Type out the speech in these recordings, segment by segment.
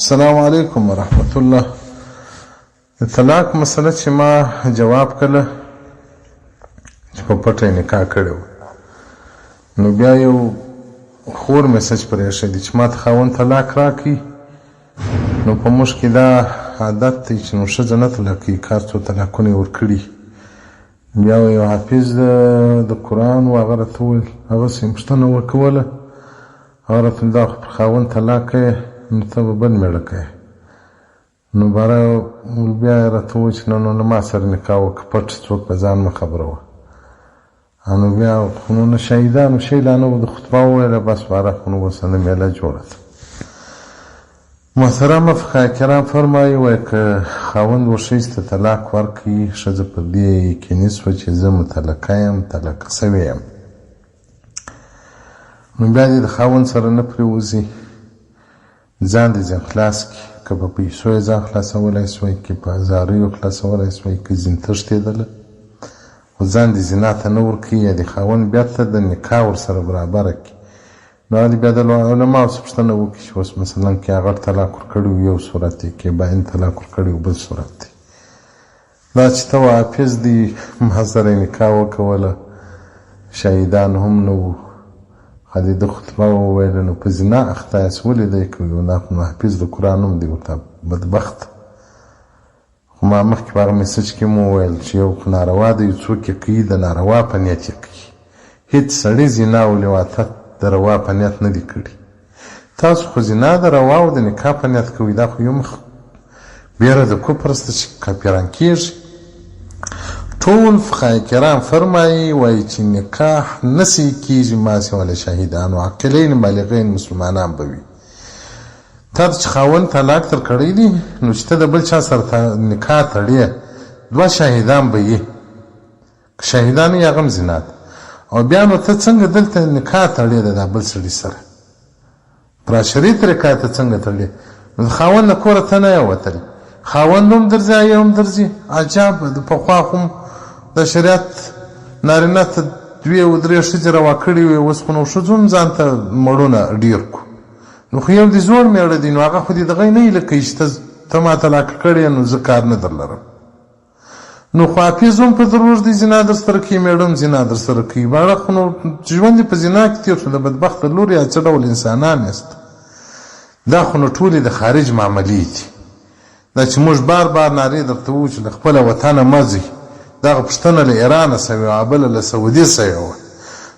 السلام علیکم ورحمت الله. د طلاق مسله چې ما جواب کړه چې په پټه یې نکاح کړې وه، نو بیا یو خور میسج پرېښی دی چې ما ته خاوند طلاق راکړي. نو په موږ کې دا عادت دی چې نو ښځه نه طلاقوي، که هر څو طلاقونه یې ورکړي. بیا یو حافظ د قرآن و، هغه راته وویل، هغه سې پوښتنه وکوله، هغه راته وویل دا خو پر خاوند طلاق کوې نو ته به بل مېړه کوې. نو باره بیا یې راته وویل چې نه نو له ما سره نکاح وکړه، پټ څوک په ځان مه خبروه. نو بیا خو نو نه شهیدانو شی لا نه و، د خطبه وویله بس باره خو نو اوس نه میله جوړه ده. محترمه فقهای کرام فرمایي، وایي که خاوند و ښځې ته طلاق ورکړي، ښځه پر دې یقیني شوه چې زه مطلقه یم، طلقه شوې یم، نو بیا دې د خاوند سره نه پرېوځي، ځان دې ځین خلاص کړي، که په پیسو یې ځان خلاصولای شوای، که په زاریو خلاصولای شوای، که ځین تښتېدله، خو ځان دې زنا ته نه ورکوي، یا دې خاوند بیرته د نکاح ورسره برابره کړي. نو هغه دې بیا د علماو څخه پوښتنه وکړي چې اوس مثلا که هغه طلاق ورکړی وي یو صورت دی، که باین طلاق ورکړی وي بل صورت دی. دا چې ته حافظ دی ما سره یې نکاح وکوله، شهیدان هم نه وو، خالد خطبه وویله نو په زنا اخته یاست ولې دی کوي؟ دا خو نو حافظ د قرآن هم دی ورته بدبخت. خو ما مخکې په هغه میسج کې هم وویل چې یو خو ناروا دی، څوک یې کوي د ناروا په نیت یې کوي. هیڅ سړي زنا او لواطت د روا په نیت نه دي کړي. تاسو خو زنا د روا او د نکاح په نیت کوئ، دا خو یو مخ بیره د کفر سته چې کافران کیږي. ټول فقهای کرام فرمایي، وایي چې نکاح نه صحیح کیږي ما سوا له شاهدانو، عاقلین بالغین مسلمانان به وي. تا ته چې خاوند طلاق درکړی دی نو چې ته د بل چا سره نکاح تړې دوه شاهدان به یي، که شاهدان نه وي هغه هم زنا ده. او بیا نو ته څنګه دلته نکاح تړې د دا بل سړي سره پر عشري طریقه ته څنګه تړې؟ نو د خاوند له کوره ته نه یې وتلی، خاوند هم درځي هغې هم درځي. عجب د پخوا خو د شریعت نارینه ته دوې او درې ښځې روا کړې وې، اوس خو نو ښځو هم ځان ته مړونه ډېر کړو. نو خو یو دې زوړ مېړه دی، نو هغه خو دې دغه نه ایله کوي چې ته ما طلاق کړې نو زه کار نه درلرم. نو خو حافظ هم په دروغ دی زنا در سره کوي، مېړه هم زنا در سره کوي. باړه خو نو ژوند دې په زنا کې تېر شو، د بدبخته لور یا څه ډول انسانان یاست. دا خو نو ټولې د خارج معاملې دي. دا چې موږ بار بار نارې درته وو چې له خپله وطنه مه ځئ، دغه پوښتنه له ایرانه شوې وه، بله له سعودي شوې وه.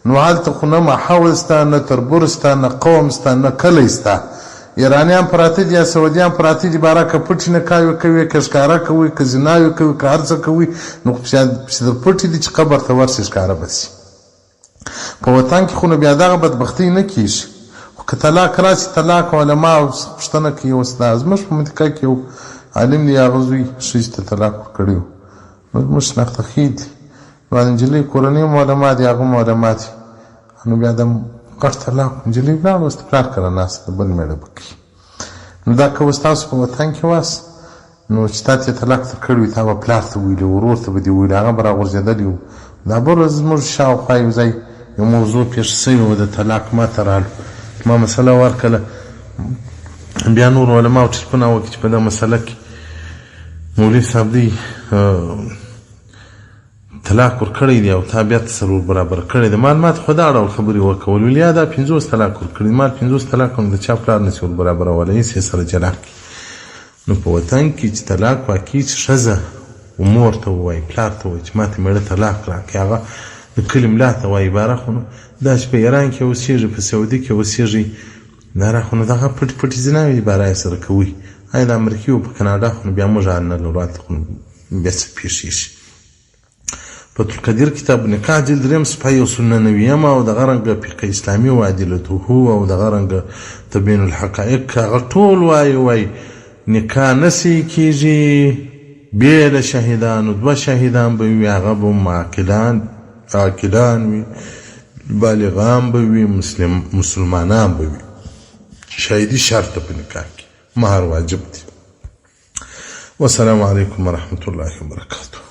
نو هلته خو نه ماحول شته، نه تربور شته، نه قوم شته، نه کلی شته. ایرانیان پراته دي یا سعودیان پراته دي، باره که پټې نکاوې کوي، که ښکاره کوي، که زناوې کوي، که هر څه کوي، نو خو پسې در پټې دي چې قبر ته ورشي ښکاره به شي. په وطن کې خو نو بیا دغه بدبختۍ نه کېږي. خو که طلاق راشي، طلاق علما پوښتنه کوي. اوس دا زموږ په منطقه کې یو عالم دی، هغه زوی ښځې ته طلاق ورکړی و، نو زموږ شناخته ښې دي، نو د نجلۍ کورنۍ هم علما دي، هغه هم علما دي. نو بیا د غټ طلاق نجلۍ ولاړه، اوس د پلار کره ناسته ده، بل مېړه به کوي. نو دا که اوس تاسو په وطن کې واست، نو چې تا ته طلاق درکړی وي، تا به پلار ته ویلي، ورور ته به دې ویلي، هغه به راغورځېدلی و. دا بله ورځ زموږ شاوخوا یو ځای یو موضوع پېښه شوې وه د طلاق، ما ته رالو، ما مسله ورکړه، بیا نور علماو ټلفون وکړ چې په دا مسله کې مولوي صاحب دی طلاق ورکړی دی او تا بیرته سره ور برابر کړی دی. مال ماته خو دا ډول خبرې وکول، ویل یا دا 50 طلاق ورکړي، مال 50 طلاق هم د چا پلار نشي ور برابرولی، هېڅ یې سره جلا کړي. نو په وطن کې چې طلاق واقع چې ښځه و مور ته ووایي، پلار ته ووایي چې ماته مېړه طلاق راکړي، هغه د کلي ملا ته وایي. باره خو نو دا چې په ایران کې اوسېږي، په سعودي کې اوسېږي، دا را خو نو دغه پټې پټې زناوې دي، باره یې سره کوي. آیا د امریکې او په کاناډا خو نو بیا موږ حال نه لرو، هلته خو نو بیا څه پېښېږي. فتح القدیر کتاب نکاح جلد دریم صفحه 199 او دغه رنګه فقه اسلامي و ادلته او دغه رنګه تبین الحقائق هغه ټول وایي، وایي نکاح نه صحیح کېږي بې له شاهدانو، دوه شاهدان به وي، هغه به هم عاقلان وي، بالغان به وي، مسلمانان به وي. شاهدي شرط ده په نکاح کې، مهر واجب دی. والسلام علیکم ورحمت الله وبرکاته.